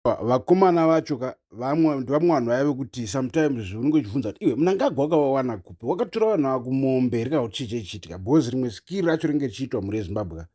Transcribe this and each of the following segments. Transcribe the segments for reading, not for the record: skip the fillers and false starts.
Vakomana vacho ka, vamwe ndevamwe vanhu vaya vekuti sometimes unenge uchibvunza kuti, iwe Mnangagwa wakavawana kupi? Wakatora vanhu ava kumombe here kana kuti chii chaichiitika? Because rimwe skiri racho ringe richiitwa mhuri yeZimbabwe ka,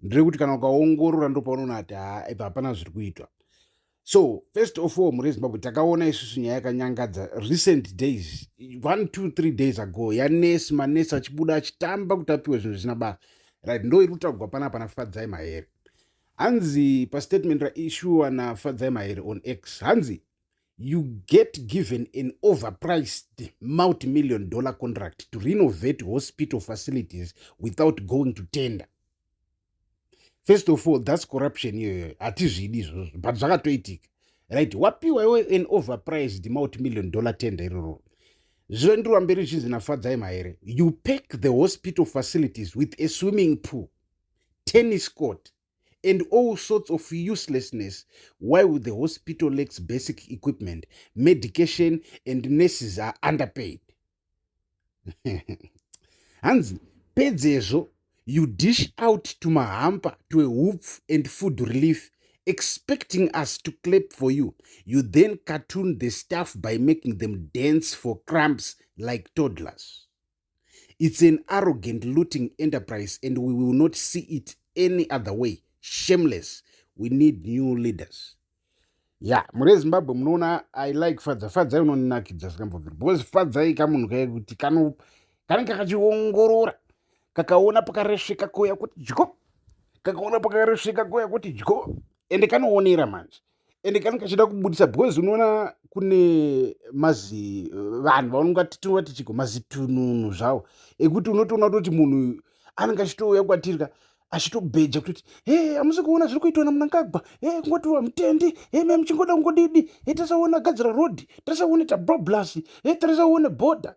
nderekuti kana ukaongorora ndopaunoona kuti haa, ipa hapana zviri kuitwa. So first of all, mhuri yeZimbabwe, takaona isusu nyaya yakanyangadza recent days, 1, 2, 3 days ago, yanesi, manesi achibuda achitamba kuti apiwe zvinhu zvisina basa, right? Ndo iri kutaurwa panapa naFadzai Mahere. Hanzi pastatement raissuwa naFadzai Mahere on X, hanzi, "You get given an overpriced multi-million dollar contract to renovate hospital facilities without going to tender." First of all, that's corruption iyoyo, hatizvidi izvozvo, but zvakatoitika, right? Wapiwa iwe an overpriced multi-million dollar tender iroro. Zvinoenderwa mberi zvichinzi naFadzai Mahere, "You pack the hospital facilities with a swimming pool, tennis court and all sorts of uselessness while the hospital lacks basic equipment, medication and nurses are underpaid." Hanzi pedzezvo, "You dish out to mahampa, to a hoop and food relief, expecting us to clap for you. You then cartoon the staff by making them dance for crumbs like toddlers. It's an arrogant looting enterprise and we will not see it any other way. Shameless. We need new leaders." Ya, mhuri yeZimbabwe, munoona, I like Fadza. Fadzai unonakidza zvikambobvira, because Fadzai kamunhu kaye kuti kanenge kachiongorora, kakaona pakaresveka koya kuti dyo, kakaona pakaresveka koya kuti dyo, ende kanoonera manje, ende kanenge kachida kubudisa, because unoona kune mazi vanhu vaunongati tinongati chiko mazitununu zvavo ekuti unotoona kutoti munhu anenge achitouya kwatiri ka, achitobheja kutoti, "He, hamusi kuona zviri kuitwa naMnangagwa? He, kungoti hamutendi. He, me muchingoda kungodidi. He, tasaona gadzira rodhi, tasaone tabroblas, he, tarisaone bhodha."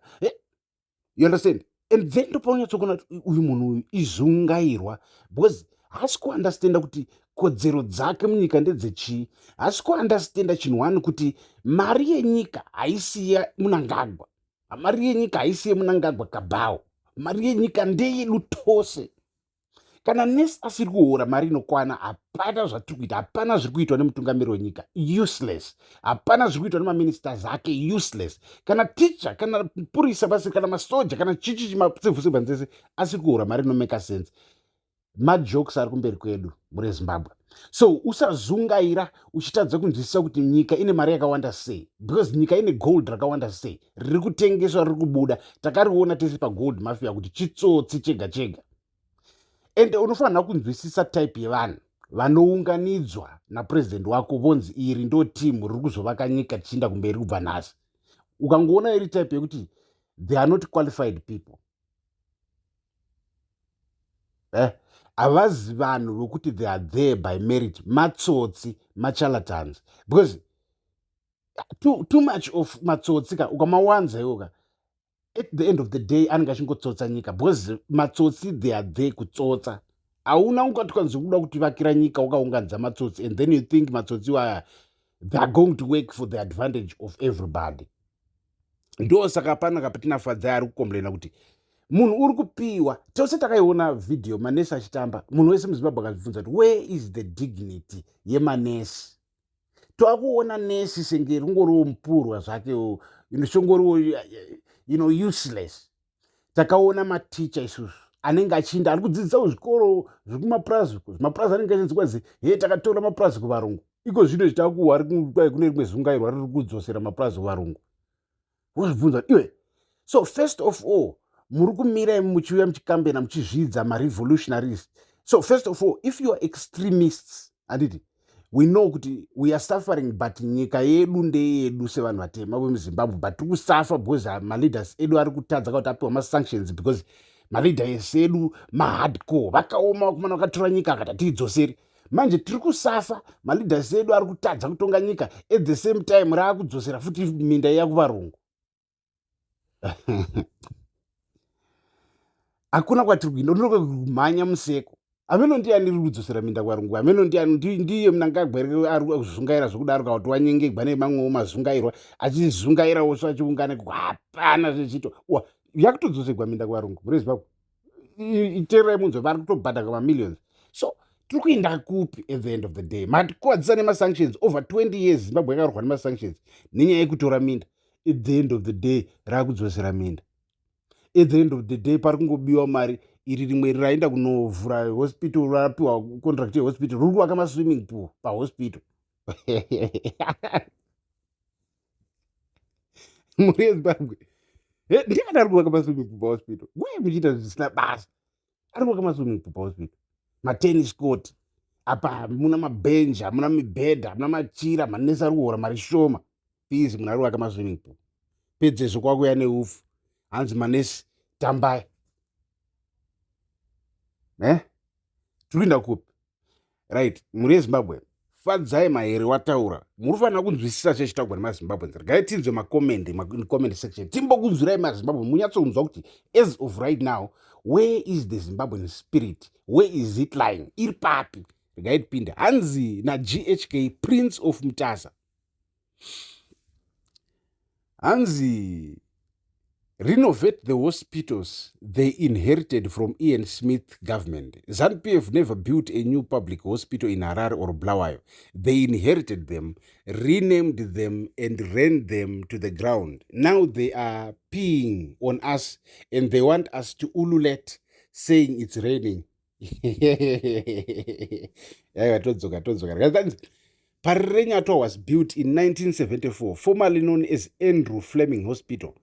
You understand? And then ndopaunonyatsokuona kuti uyu munhu uyu izungairwa, because haasi kuundestanda kuti kodzero dzake munyika ndedzechii. Haasi kuundestanda chinhu one, kuti mari yenyika haisi yaMnangagwa. Mari yenyika haisi yeMnangagwa kabhao. Mari yenyika ndeyedu tose. Kana nesi asiri kuhora mari inokwana, hapana zvatiri kuita, hapana zviri kuitwa nemutungamiri wenyika, useless. Hapana zviri kuitwa nemaministers ake, useless. Kana ticha, kana purisa basi, kana masoja, kana chichi chimacivil servants ese asiri kuhora mari inomake sense, majokes ari kumberi kwedu muri Zimbabwe. So usazungaira uchitadza kunzwisisa kuti nyika ine mari yakawanda sei, because nyika ine gold rakawanda sei riri kutengeswa, riri kubuda. Takariona tese pagold mafia kuti chitsotsi chega chega. Ende unofanira kunzwisisa type yevanhu vanounganidzwa napurezidendi wako, vonzi iri ndo timu riri kuzovaka nyika tichienda kumberi kubva nhasi. Ukangoona iri type yekuti they are not qualified people, havazi vanhu vokuti they are there by merit, matsotsi, macharlatans, because too much of matsotsi ka, ukamawanza iwo ka, at the end of the day anenge achingotsotsa nyika, because matsotsi, they are there kutsotsa. Hauna ungati kwanzi kuda kutivakira nyika ukaunganidza matsotsi and then you think matsotsi aya, they are going to work for the advantage of everybody. Ndo saka panaka patina Fadzai ari kucomplaina kuti munhu uri kupiwa. Tose takaiona vhidhiyo, manesi achitamba. Munhu wese muZimbabwe akazvibvunza kuti, where is the dignity yemanesi? Toakuona nesi senge ringoriwo mupurwa zvake, chongoriwo useless. Takaona maticha isusu anenge achiinda, ari kudzidzisa kuzvikoro zvekumapurazi. Zvimapurazi anenge achinzi kwazi, "He, takatora mapurazi kuvarungu." Iko zvino zvitakuwa kune rimwe zungairwa riri kudzosera mapurazi kuvarungu. Wozvibvunza iwe. So first of all, muri kumira muchiuya muchikambena muchizvidza marevolutionaries. So first of all, if you are extremists, handiti we know kuti we are suffering, but nyika yedu ndeyedu sevanhu vatema vemuZimbabwe, but tiri kusuffer because maleaders edu ari kutadza kuti apiwa masanctions, because maleaders edu mahardcore, vakaoma vakomana, vakatora nyika akati hatiidzoseri. Manje tiri kusuffer, maleaders edu ari kutadza kutonga nyika. At the same time raakudzosera futi minda iya kuvarungu. Hakuna kwatiri kuinda, unoke kumhanya museko. Hameno ndiani riri kudzosera minda kuvarungu? Hameno ndiani? Ndiye Mnangagwa ari kuzungaira zvokudaro, kana kuti wanyengegwa nemamwewo mazungairwa achizungairawo so achiungana? Hapana zvichiitwa, yakutodzoserwa minda kuvarungu. Muri Zimbabwe, itererai munzwe, vari kutobhadhaka mamillions. So Tiri kuenda kupi at the end of the day? Matikuwadzisa nemasanctions over 20 years. Zimbabwe yakarohwa nemasanctions nenyaya yekutora minda. At the end of the day, raakudzosera minda. At the end of the day, pari kungobiwa mari. Iri rimwe raenda kunovhura hospital, rapiwa contract yehospital, ruri kuvaka maswimming pool pahospital. Mhuri yeZimbabwe, ndiani ari kuvaka maswimming pool pahospital? Wai muchiita zvisina basa? Ari kuvaka maswimming pool pahospital, matennis court. Apa hamuna mabhenji, hamuna mibhedha, hamuna machira. Manesi ari kuhora mari shoma. Pizi munhu ari kuvaka maswimming pool. Pedzezvo kwakuya neufu, hanzi manesi tambai. Eh, tiri kuenda kupi? Right, mhuri yeZimbabwe, Fadzai Mahere wataura. Muri kufanira kunzwisisa chechitaurwa nemaZimbabweans. Regai tinzwe macomment comment section, timbokunzwirai maZimbabwe, munyatsonzwa kuti as of right now, where is the Zimbabwean spirit? Where is it lying? Iri papi? Regai tipinde. Hanzi naGHK Prince of Mutasa, hanzi, "Renovate the hospitals they inherited from Ian Smith government. ZANU-PF never built a new public hospital in Harare or Bulawayo. They inherited them, renamed them and ran them to the ground. Now they are peeing on us and they want us to ululate, saying it's raining." Aiwa, todzoka, todzoka. Parirenyatwa was built in 1974, formerly known as Andrew Fleming Hospital.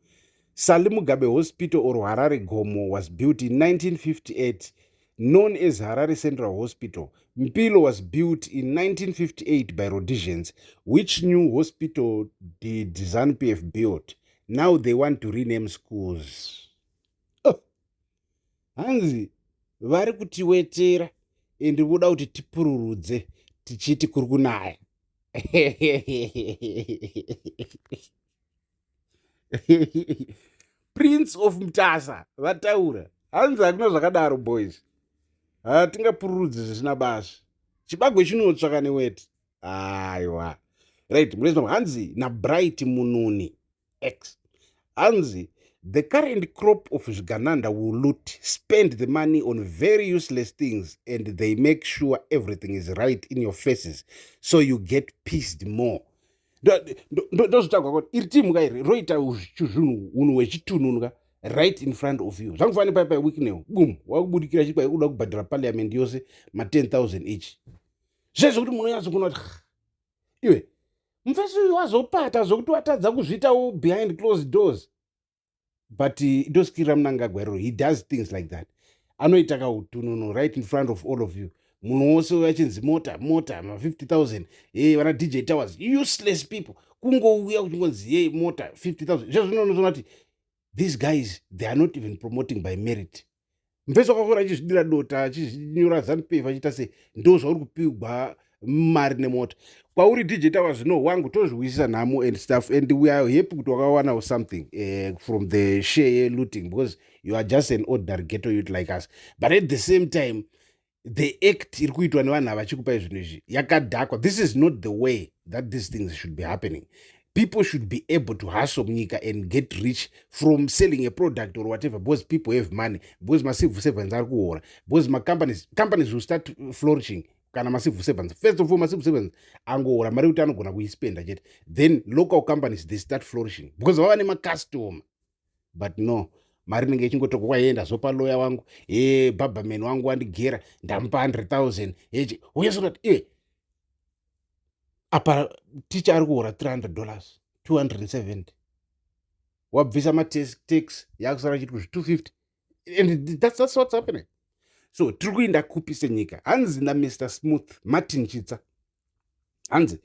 Sally Mugabe Hospital or Harare Gomo was built in 1958, known as Harare Central Hospital. Mpilo was built in 1958 by Rhodesians. Which new hospital did ZANU-PF build? Now they want to rename schools. Oh. Hanzi vari kutiwetera and voda kuti tipururudze tichiti kuri kunaya. Prince of Mutasa vataura, hanzi hakuna zvakadaro boys, hatingapururudzi zvisina basa. Chibagwe chinotsvaka neweti. Aiwa, right, murezimbabwe. Hanzi naBright Mununi X, hanzi, "The current crop of zvigananda will loot, spend the money on very useless things, and they make sure everything is right in your faces so you get pissed more." Ndozvitagwa kuti iri timu ka iri roita zvinhu unhu hwechitununu ka right in front of you. Zvangufanira pai pai Wicknell bum wakubudikira chikwa kuda kubhadhara parliament yose ma10 000 each. Zvezvo kuti munonyatso kuona kuti iwe mufesi uyu wazopata zvokuti watadza kuzviitawo behind closed doors. But ndosikirira Mnangagwa iroro. He does things like that. Anoita kautununu right in front of all of you. Munhu wose uyo achinzi mota mota ma50 000. Ye vana DJ Towers, useless people, kungouya kuchingonzi ye mota 50 000. Zvezvo zvinonozoona kuti these guys, they are not even promoting by merit. Mufesi wakakura achizvidira dota, achizvinyora ZANU-PF, achiita sei, ndo zvauri kupigwa mari nemota kwauri. DJ Towers, zvino wangu tozviwisisa nhamo and stuff, and we are happy kuti wakawanawo something from the share yelooting, because you are just an ordinary ghetto youth like us. But at the same time, the act iri kuitwa nevanhu ava chikupai zvinhu izvi yakadhakwa. This is not the way that these things should be happening. People should be able to hustle munyika and get rich from selling a product or whatever, because people have money, because macivil servants ari kuhora, because macompanies, companies will start flourishing kana macivil servants, first of all, macivil servants angohora mari yekuti anogona kuispenda chete. Then local companies, they start flourishing because vava nemacustomer. But no, mari inenge ichingotorwa kwaenda zopa loya wangu e barberman wangu wandigera, ndamupa 100 000 echi uyesonati e apa ticha ari kuhora $300, 270, wabvisa matax, yakusara chiti kuzvi 250, and that's what's happening. So tiri kuinda kupi senyika? Hanzi naMr Smooth Martin Chitsa, hanzi,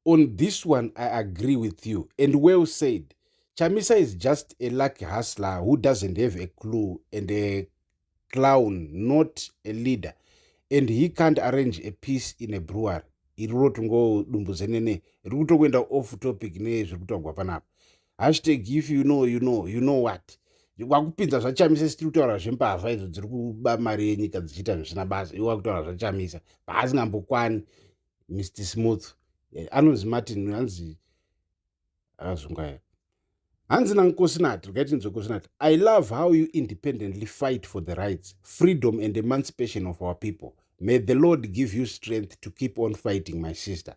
"On this one I agree with you and well said. Chamisa is just a lucky hustler who doesn't have a clue and a clown, not a leader, and he can't arrange a piece in a brewery." Iri rotingodumbuzenene riri kutokuenda off topic nezviri kutaurwa panapa. Hashtag if you know, you know, you know what. Wakupinza zvaChamisa. Sitiri kutaura zvembavha idzo dziri kuba mari yenyika dzichiita zvisina basa. Iwe wakutaura zvaChamisa paasingambokwani. Mr Smooth, anonzi Martin, hanzi akazungaira. Hanzi naNkosinati, rikaiti nzweNkosinati, "I love how you independently fight for the rights, freedom and emancipation of our people. May the Lord give you strength to keep on fighting, my sister.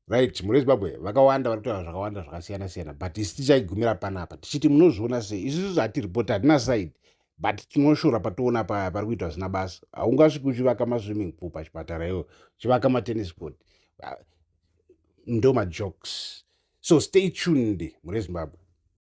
Right, muri Zimbabwe vakawanda vari kutaura zvakawanda zvakasiyana siyana, but isi tichaigumira panapa tichiti munozviona sei? Isusu zvatiripota hatina side, but tinoshora patoona paya pari kuitwa zvisina basa. Haungasviki uchivaka maswimming pool pachipatara, iwo uchivaka matennis court, ndo majokes. So stay tuned, muri Zimbabwe.